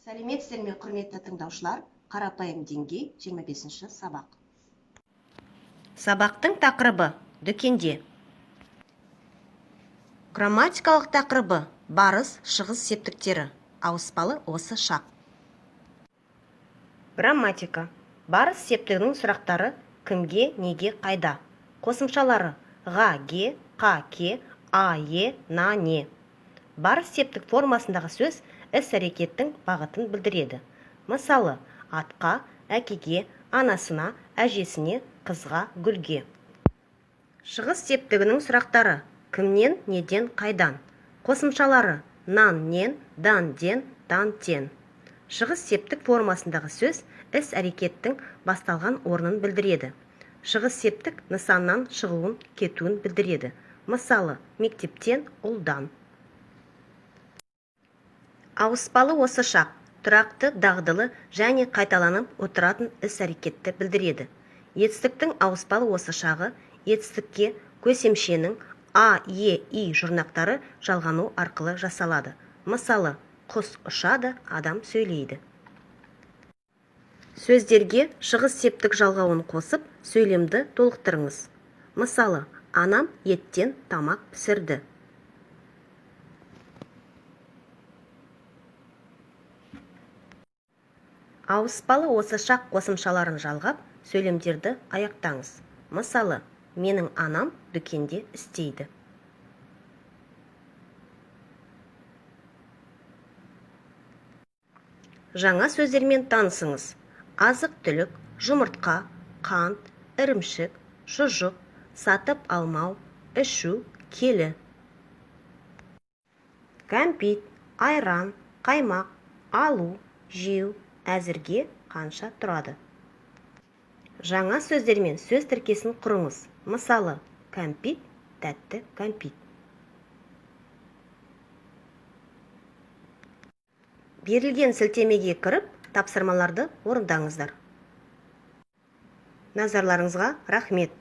Сәлеметсіздер ме, құрметті тыңдаушылар! Қарапайым деңгей, 25 сабақ. Сабақтың тақырыбы: дүкенде. Грамматикалық тақырыбы: барыс, шығыс септіктері, ауыспалы осы шақ. Грамматика. Барыс септігінің сұрақтары: кімге, неге, қайда. Қосымшалары: ға, ге, қа, ке, а, е, на, не. Барыс септік формасындағы сөз іс-әрекеттің бағытын білдіреді. Мысалы, атқа, әкеге, анасына, әжесіне, қызға, гүлге. Шығыс септігінің сұрақтары: кімнен, неден, қайдан. Қосымшалары: нан, нен, дан, ден, тан, тен. Шығыс септік формасындағы сөз іс-әрекеттің басталған орнын білдіреді. Шығыс септік нысаннан шығуын, кетуін білдіреді. Мысалы, мектептен, ұлдан. Ауыспалы осы шақ тұрақты, дағдылы және қайталанып отыратын іс-әрекетті білдіреді. Етістіктің ауыспалы осы шағы етістікке көсемшенің а, е, и жұрнақтары жалғану арқылы жасалады. Мысалы, құс ұшады, адам сөйлейді. Сөздерге шығыс септік жалғауын қосып, сөйлемді толықтырыңыз. Мысалы, анам еттен тамақ пісірді. Ауыспалы осы шақ қосымшаларын жалғап, сөйлемдерді аяқтаңыз. Мысалы, менің анам дүкенде істейді. Жаңа сөздермен танысыңыз: азық-түлік, жұмыртқа, қант, ірімшік, шұжық, сатып алмау, ішу, келі. Кәмпит, айран, қаймақ, алу, жеу, әзірге, қанша тұрады. Жаңа сөздермен сөз тіркесін құрыңыз. Мысалы, кәмпит, тәтті кәмпит. Берілген сілтемеге кіріп, тапсырмаларды орындаңыздар. Назарларыңызға рахмет!